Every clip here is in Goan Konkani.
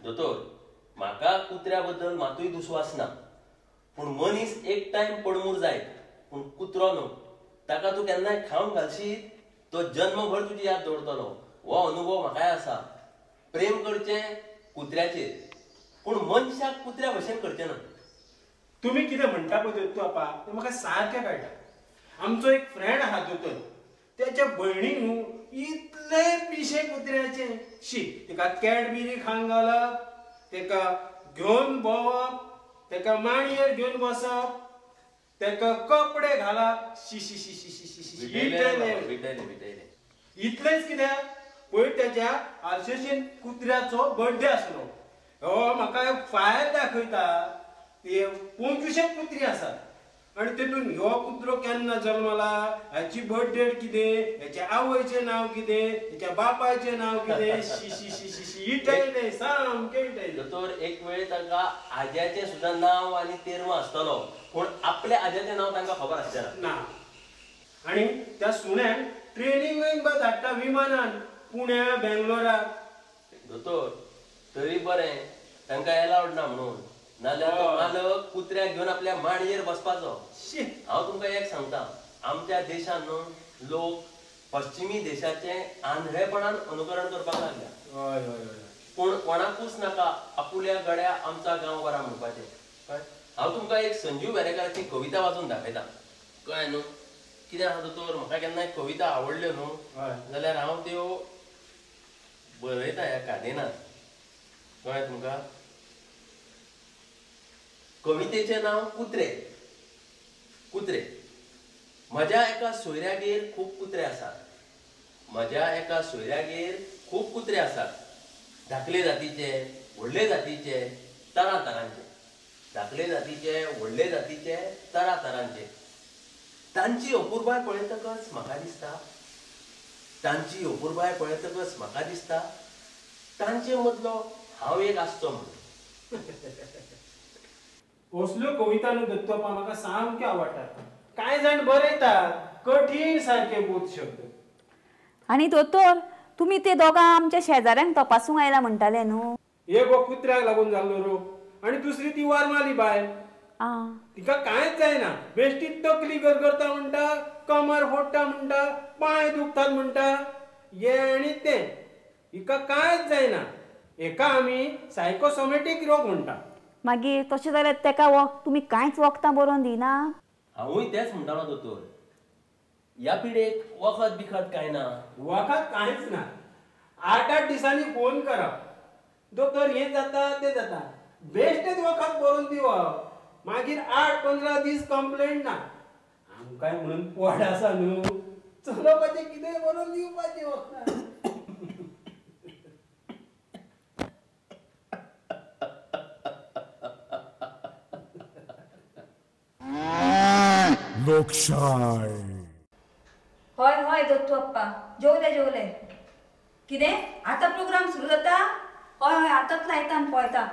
दोतोर, म्हाका कुत्र्या बद्दल मातूय दुस्वास ना, पूण मनीस एक टायम पडमूर जायत, पूण कुत्रो न्हू. ताका तूं केन्नाय खावंक घालशीत तो जन्मभर तुजी याद दवरतलो. हो अनुभव म्हाकाय आसा. प्रेम करचें कुत्र्याचेर, पूण मनशाक कुत्र्या भशेन करचें ना. तुमी कितें म्हणटा पळय दत्तू आपा, तें म्हाका सारकें कळटा. आमचो एक फ्रेंड आहा दोतोर, त्याच्या भयणीक न्हू इतलें पिशें कुत्र्याचें. शी, तेका कॅडबेरी खावंक घालप, तेका घेवन भोंवप, तेका मांडयेर घेवन बसप, तेका कपडे घालप. शी शी शी शी शी शी, इतलेंच कित्याक, पयर त्याच्या आलशेन कुत्र्याचो बर्थडे आसलो. हो म्हाका एक फायल दाखयता, ते 25 कुत्री आसात आनी तेतून ह्यो कुत्रो केन्ना जल्मला, ह्याची बर्थ डेट कितें, ह्याच्या आवयचें नांव कितें, ह्याच्या बापायचें नांव कितें. शी शी शी शी शी, इटयलें सामकें इटयलें. दोतोर, एक वेळ तांकां आज्याचें सुद्दां नांव आनी तेरवां आसतलो, पूण आपल्या आज्याचें नांव तांकां खबर आसचें ना. आनी त्या सुण्याक ट्रेनिंगूय बा धाडटा विमानान पुण्या बेंगलोराक. दोतोर, तरी बरें तांकां एलावड ना म्हणून, नाल्यार तो मालक कुत्र्याक घेवन आपल्या मांडयेर बसपाचो. हांव तुमकां एक सांगता, आमच्या देशान न्हू लोक पश्चिमी देशाचें आंधळेपणान अनुकरण करपाक लागल्या. पूण कोणाकूच नाका आपुल्या गड्या आमचा गांव बरा म्हणपाचें. कळ्ळें? हांव तुमकां एक संजीव वेरेंकाराची कविता वाचून दाखयता. कळ्ळें न्हू? कितें आसा दोतोर, म्हाका केन्नाय कविता आवडल्यो न्हू जाल्यार हांव त्यो बरयता ह्या कादेनान. कळ्ळें तुमकां? कवितेचें नांव कुत्रे. कुत्रे. म्हज्या एका सोयऱ्यागेर खूब कुत्रे आसात. म्हज्या एका सोयऱ्यागेर खूब कुत्रे आसात. धाकले जातीचे, व्हडले जातीचे, तरातरांचे. धाकले जातीचे, व्हडले जातीचे, तरातरांचे. तांची अपुरबाय पळयतकच म्हाका दिसता, तांची अपुरबाय पळयतकच म्हाका दिसता, तांचे मदलो हांव एक आसचो म्हणून. असल्यो कविता न्हू दत्तू आपा म्हाका सामक्यो आवडटात. कांय जाण बरयतात कठीण सारके बोध शब्द. आनी दोतोर, तुमी ते दोगां आमच्या शेजाऱ्यांक तपासूंक आयला म्हणटाले न्हू? एक हो कुत्र्याक लागून जाल्लो रोग आनी दुसरी ती वारमाली बायल. तिका कांयच जायना, बेश्टी तकली गरगरता म्हणटा, कमर फोडटा म्हणटा, पांय दुखतात म्हणटा, हें आनी तें. हिका कांयच जायना. हेका आमी सायकोसोमॅटीक रोग म्हणटा. मागीर तशें जाल्यार तेका तुमी कांयच वखदां बरोवन दिना? हांवूय तेंच म्हणटालो दोतोर, ह्या पिडेक वखद बिखद कांय ना. वखद कांयच ना. 8-8 दिसांनी फोन करप, दोतोर हें जाता तें जाता, बेश्टेच वखद बरोवन दिवप, मागीर 8-15 दीस कंप्लेंट ना. आमकांय म्हणून पोट आसा न्हू, चलोवपाचें कितेंय बरोवन दिवपाचें वखदां. लोकशाय. हय हय दत्तू अप्पा, जेवले जेवले. कितें आतां प्रोग्राम सुरू जाता? हय हय, आतांच लायता आनी पळयता.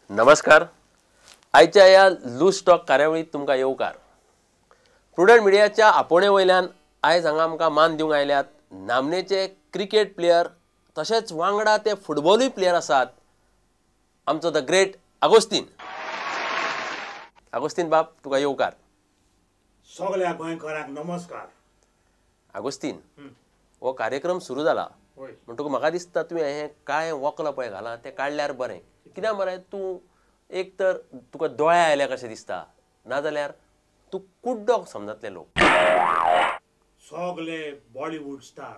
नमस्कार. आयच्या ह्या लूज टॉक कार्यावळीत तुमकां येवकार. प्रुडंट मिडियाच्या आपोवणे वयल्यान आयज हांगा आमकां मान दिवंक आयल्यात नामनेचे क्रिकेट प्लेयर, तशेंच वांगडा ते फुटबॉलूय प्लेयर आसात, आमचो the great Agostinho. Agostinho बाब, तुका येवकार. सगळ्या गोंयकारांक नमस्कार. आगोस्तीन, हो कार्यक्रम सुरू जाला म्हणटकूच म्हाका दिसता तुवें हें कांय वकल पळय घालां तें काडल्यार बरें. कित्याक मरे, तूं एक तर तुका दोळे आयल्या कशें दिसता, नाजाल्यार तूं कुड्डो समजतले लोक. सगळे बॉलिवूड स्टार,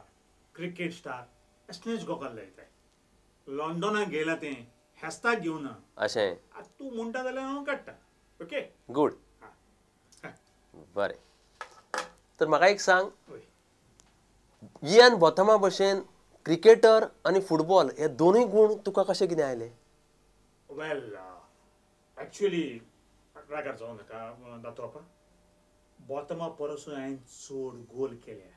क्रिकेट स्टार असलेच गोकल लायताय. लंडनाक गेला तें हेस्ताक घेवना अशें तूं म्हणटा जाल्यार हांव काडटा. ओके, गूड, बरें. तर म्हाका एक सांग, इयान बोथमा भशेन क्रिकेटर आनी फुटबॉल हे दोनूय गूण तुका कशें कितें आयले? वेल, एक्चुअली रागार जावं नाका दातोपा, बोथमा परसूय हांवें चड गोल केल्या.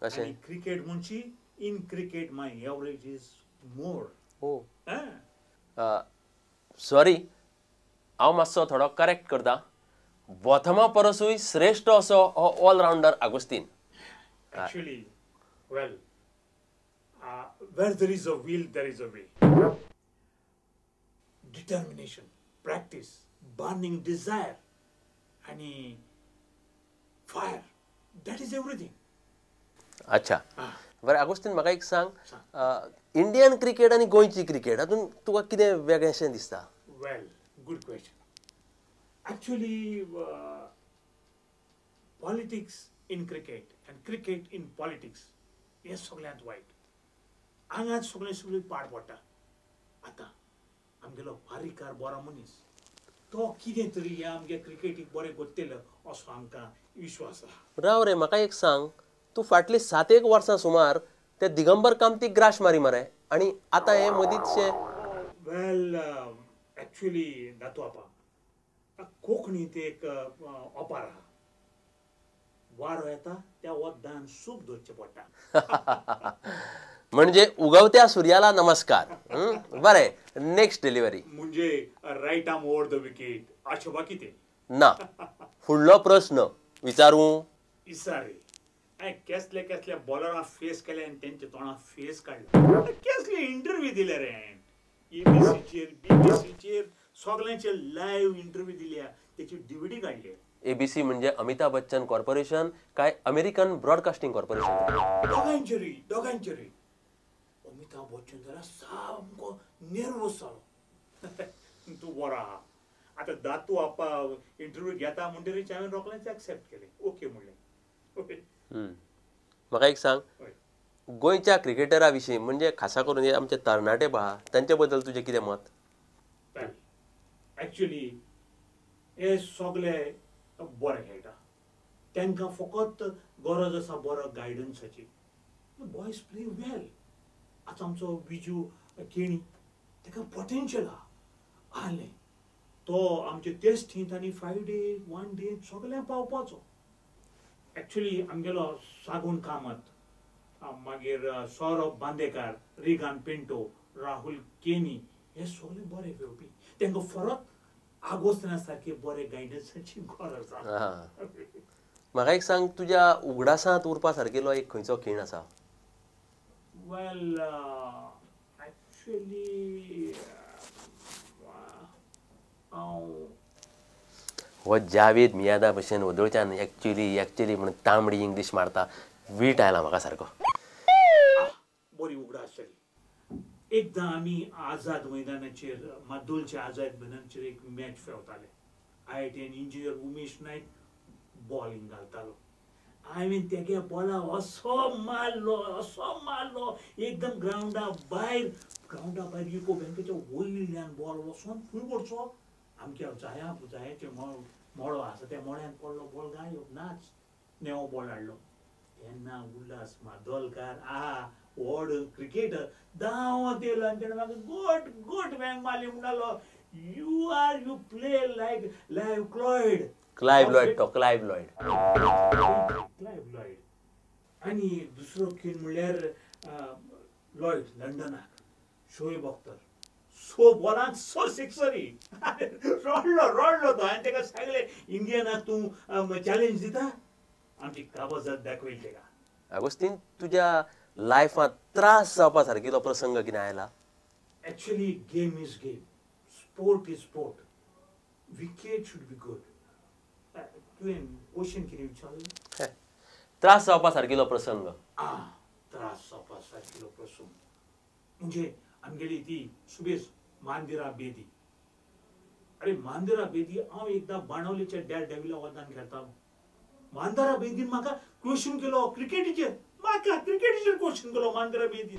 अशें cricket म्हणची in cricket my average is more. Oh, sorry, हांव मातसो थोडो करेक्ट करता. बोथमा परसूय श्रेश्ठ असो हो all rounder Agostinho. Actually well, where there is a will there is a way. Determination, practice, burning desire आनी फायर, that is everything. अच्छा बरें आगोस्तीन, म्हाका एक सांग, इंडियन क्रिकेट आनी गोंयची क्रिकेट हातूंत तुका कितें वेगळेंशें दिसता? Well, good question. Actually politics in cricket and cricket in politics हें सगळ्यांत वायट. हांगाच सगळें सगळें पाड पडटा. आतां आमगेलो पारीकार बरो मनीस, तो कितें तरी ह्या आमगे क्रिकेटीक बरें करतलो असो आमकां विश्वास आसा. राव रे, म्हाका एक सांग, तूं फाटलीं 7-8 वर्सां सुमार ते दिगंबर कामतीक ग्राश मारी मरे, आनी आतां हें मदींचशें? वेल एक्चुअली दातू आपा, कोंकणींत एक ओपार आहा, वारो येता त्या वखदान सूप धरचें पडटा. म्हणजे उगवत्या सुर्याला नमस्कार. बरें, नेक्स्ट डिलिव्हरी म्हणजे right arm over the wicket अशें बा कितें ना. फुडलो प्रस्न विचारूं? इसारे, हांवें केसले केसले बॉलरां फेस केले आनी तेंच्या तोंडां फेस काडले. केसले इंटरव्यू दिले रे हांवें, एबीसीचेर, बीबीसीचेर, सगळ्यांचे लायव्ह इंटरव्यू दिल्या, तेची डीव्हीडी काडली. एबीसी म्हणजे अमिताभ बच्चन कॉर्पोरेशन काय अमेरिकन ब्रॉडकास्टिंग कॉर्पोरेशन? दोगांचेरूय, दोगांचेरूय. अमिताभ बच्चन जाल्यार सामको नेर्वस जालो. तूं बरो आहा. आतां दातू आपा इंटरव्यू घेता म्हणटरीच हांवें रोखडेंच एक्सेप्ट केलें, ओके म्हणलें. म्हाका एक सांग, गोंयच्या क्रिकेटरा विशीं म्हणजे खासा करून हे आमचे तरणाटे पहा तांचे बद्दल तुजें कितें मत? एक्चुअली हे सगळे बरे खेळटा, तांकां फकत गरज आसा बरो गायडन्साची. बॉयज प्ले वेल. आतां आमचो विजू केणी, ताका पोटेन्शियल आहा आहलें, तो आमचे टेस्टींत आनी 5 डे 1 डे सगळ्यांक पावपाचो. एक्चुअली आमगेलो सागून कामत, मागीर सौरभ बांदेकार, रिगान पिंटो, राहुल केणी, हे सगळे बरे खेळपी. तांकां फरक आगोस्तना सारके बरे गायडन्साची गरज आसा. म्हाका एक सांग, तुज्या उगडासांत उरपा सारकेलो एक खंयचो खीण आसा? वेल एक्चुअली हांव हो जावेद मियादा भशेन वदोळच्यान एक्चुअली एक्चुअली म्हणून तांबडी इंग्लीश मारता, वीट आयला म्हाका सारको. बरी उगडास जाली. एकदां आमी आझाद मैदानाचेर, मादोलच्या आझाद मैदानाचेर एक मॅच खेळताले. IIT engineer Umesh Naik bowling घालतालो. हांवें तेगे बॉला असो मारलो, असो मारलो, एकदम ग्रावंडा भायर, ग्रावंडा भायर युको बँकेच्या वयल्यान बॉल वचोन खंय पडचो, आमच्या जाया जायाचें मळो आसा त्या मळ्यान पडलो बॉल, गायब नाच. नेवो बॉल हाडलो. तेन्ना उल्हास मादोलकार आ व्हड क्रिकेटर धांवत येयलो आनी तेणें म्हाका गोट गोट वेंग मारली. म्हणटालो, you are you play like live Cloyd, Clive Lloyd, तो क्लायव लॉयड, क्लायव लॉयड. आनी दुसरो खीण म्हणल्यार लॉयड लंडनाक शोएब अख्तर, 6 बॉलांक 6 सिक्सरी. रडलो रडलो तो. आनी ताका सांगलें, इंडियनाक तूं चॅलेंज दिता, आमची काबजात दाखयली ताका. आगोस्तीन, तुज्या लायफांत त्रास जावपा सारकिलो प्रसंग कितें आयला? Actually game is game, sport is sport, wicket should be good. तुवें क्वेश्चन कितें विचारलें? त्रास जावपा सारकिलो प्रसंग. त्रास जावपा सारकिलो प्रसंग म्हणजे आमगेली ती सुबेज मांदिरा बेदी. अरे मांदिरा बेदी, हांव एकदां बाणावलेच्या डॅर डेविला वतान खेळतालो. मांदिरा बेदीन म्हाका क्वेश्चन केलो क्रिकेटीचेर, म्हाका क्रिकेटीचेर क्वेश्चन केलो मांदिरा बेदीन.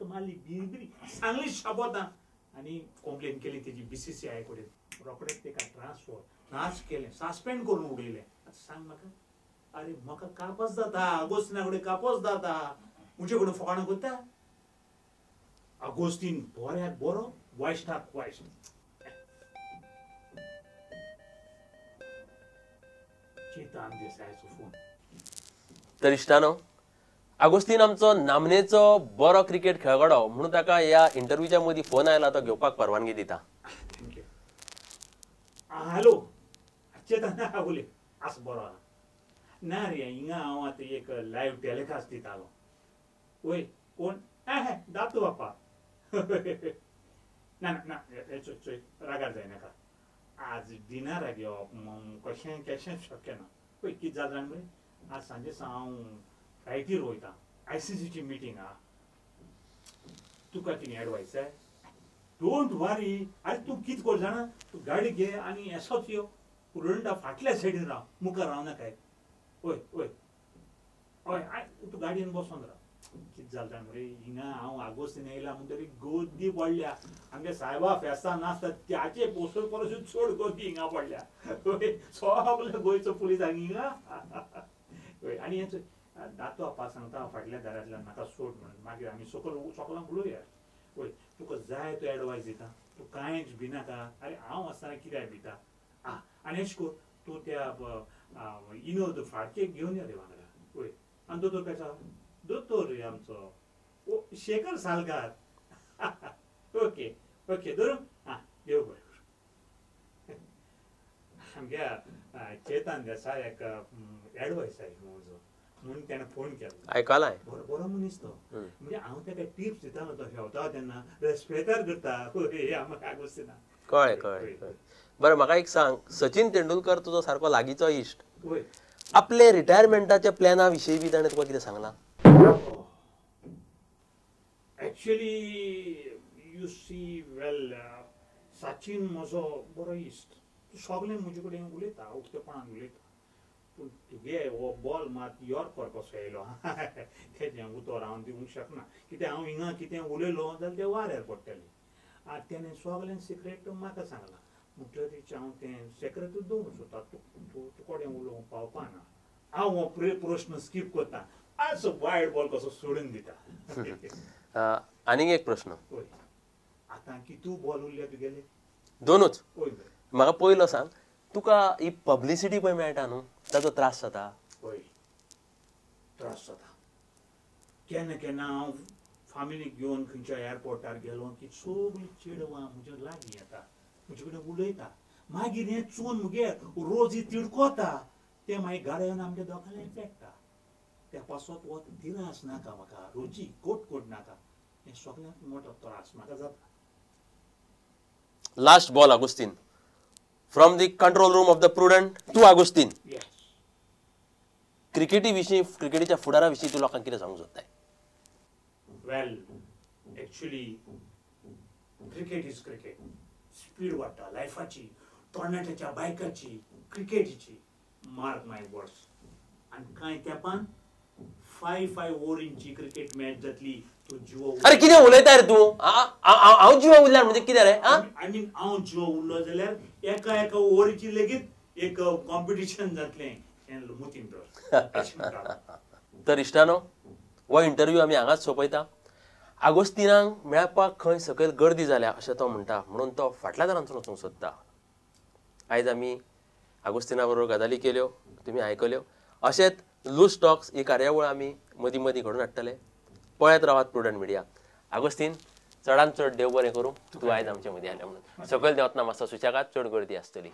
मारली बिरी सांगली शाबोतां आनी कंप्लेन केली तेजी BCCI कडेन. रोखडेच तेका ट्रान्सफर नाच केलें, सस्पेंड करून उडयलें. आतां सांग म्हाका, अरे म्हाका कापस जाता, आगोस्तीना कडेन कापस जाता, म्हजे कडेन फकाणां करता. आगोस्तीन बऱ्याक बरो, वायटाक वायट. चेतन देसायाचो फोन. तर इश्टानो, आगोस्तीन आमचो नामनेचो बरो क्रिकेट खेळगडो म्हणून ताका ह्या इंटरव्यूच्या मदीं फोन आयला तो घेवपाक परवानगी दिता. Thank you. हॅलो चेतन उलय आस बरो आहा. ना रे हिंगा हांव आतां एक लायव्ह टेलिकास्ट दितालो. वय कोण? दातू बाप्पा. ना ना चोय चोय रागार जायनाका, आज डिनराक येवप कशें कशेंच शक्य ना. पळय कितें जालें जाण मरे, आज सांजे हांव फ्लायटीर वयता, आयसीसीची मिटींग आहा. तुका कितें एडवायस जाय? Don't वरी. आरे तूं कितें कर जाणा, तूं गाडी घे आनी एसोच यो, पुरंडा फाटल्या सायडीन राव, मुखार राव नाकाय. हय हय हय, तूं गाडयेन बसोन राव. कितें जालें जाण मरे, हिंगा हांव आगोस्तीन येयला म्हणटरी गर्दी पडल्या. आमगे सायबा फेस्तां नासता त्याचे पोसो परस चड गर्दी हिंगा पडल्या. हय सगळे गोंयचो पुलीस हिंगा. हय आनी हें दातो आपा सांगता फाटल्या दारांतल्यान म्हाका सोड म्हणून, मागीर आमी सकयल सगळ्यांक उलोवया. हय तुका जाय तो एडवायस दिता, तूं कांयच भिनाका. आरे हांव आसतना कित्याक भिता? आं आनी अशें कर, तूं त्या इनोद फाटकेक घेवन यो रे वांगडा. हय आनी दोतोर कसो? दोतोर रे आमचो शेखर सालकार. ओके ओके धरू. आं देव बरें करूं. आमच्या चेतन देसायाक एडवायस आयलो म्हजो म्हणून तेणें फोन केलो. आयकलाय? बरो बरो मनीस तो. म्हणजे हांव ताका टिप्स दितालो, तो हेवता तेन्ना रेस्पेतार करता. हय आमकां आगोस्तीना. कळ्ळें कळ्ळें. बरें म्हाका एक सांग, सचिन तेंडुलकर तुजो सारको लागींचो इश्ट, आपले रिटायरमेंटाच्या प्लॅना विशीं बी ताणें तुका कितें सांगलां? Actually you see well, Sachin म्हजो बरो इश्ट, सगळें म्हजे कडेन उलयता, उक्तेपणान उलयता. पूण तुगे हो बॉल मात यॉर्कर कसो येयलो तेजें उतर हांव दिवंक शकना. कित्याक हांव हिंगा कितें उलयलो जाल्यार तें वाऱ्यार पडटलें. आतां तेणें सगळें सिक्रेट म्हाका सांगलां म्हणटरीच हांव तें सेक्रेटूच दवरूंक सोदता. तूं तुकोडें उलोवंक पावपाना. हांव हो प्रश्न स्कीप करता, असो वायट बॉल कसो सोडून दिता. आनीक एक प्रश्न. हय आतां कितू बॉल उरल्या तुगेले? दोनूच. हय म्हाका पयलो सांग, तुका ही पब्लिसिटी पळय मेळटा न्हू, ताचो त्रास जाता? हय त्रास जाता. केन्ना केन्ना हांव फामिलीक घेवन खंयच्या एअरपोर्टार गेलो की सगळीं चेडवां म्हज्या लागीं येता, म्हजे कडेन उलयता. मागीर हें चून मुगे रोजी तिडकोता, तें मागीर गाडयेन आमच्या दोगांय पेट्टा. त्या पासत हो तिरास नाका म्हाका, रोजी कोट कोट नाका. हें सगळ्यांत मोठो त्रास म्हाका जाता. Last ball Agostin, from the control room of the Prudent to Agostin. क्रिकेटी विशीं, क्रिकेटीच्या फुडारा विशीं तूं लोकांक कितें सांगूंक सोदताय? Well actually cricket is cricket. Speed वाडटा लायफाची, तरणाट्याच्या बायकाची, क्रिकेटीची. Mark my words. आनी कांय तेंपान 5-5 ओवरींची क्रिकेट मॅच जातली. तूं जिवो. अरे कितें उलयता रे तूं? हांव जिवो उरल्यार म्हणजे कितें रे? I mean हांव जिवो उरलो जाल्यार एका एका ओवरीची लेगीत एक कॉम्पिटिशन जातलें हें मुतीन दवर. तर इश्टानो, हो इंटरव्यू आमी हांगाच सोंपयता. आगोस्तीनाक मेळपाक खंय सकयल गर्दी जाल्या अशें तो म्हणटा, म्हणून तो फाटल्या दारांतसून वचूंक सोदता. आयज आमी आगोस्तीना बरोबर गजाली केल्यो, तुमी आयकल्यो. अशेंच लूज टॉक्स ही कार्यावळ आमी मदीं मदीं घडोवन हाडटले. पळयत रावात प्रुडंट मिडिया. आगोस्तीन, चडान चड देव बरें करूं, तूं आयज आमचे मदीं आयलें म्हणून. सकयल देंवतना मातसो सुशेगाद, चड गर्दी आसतली.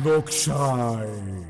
Lokşay.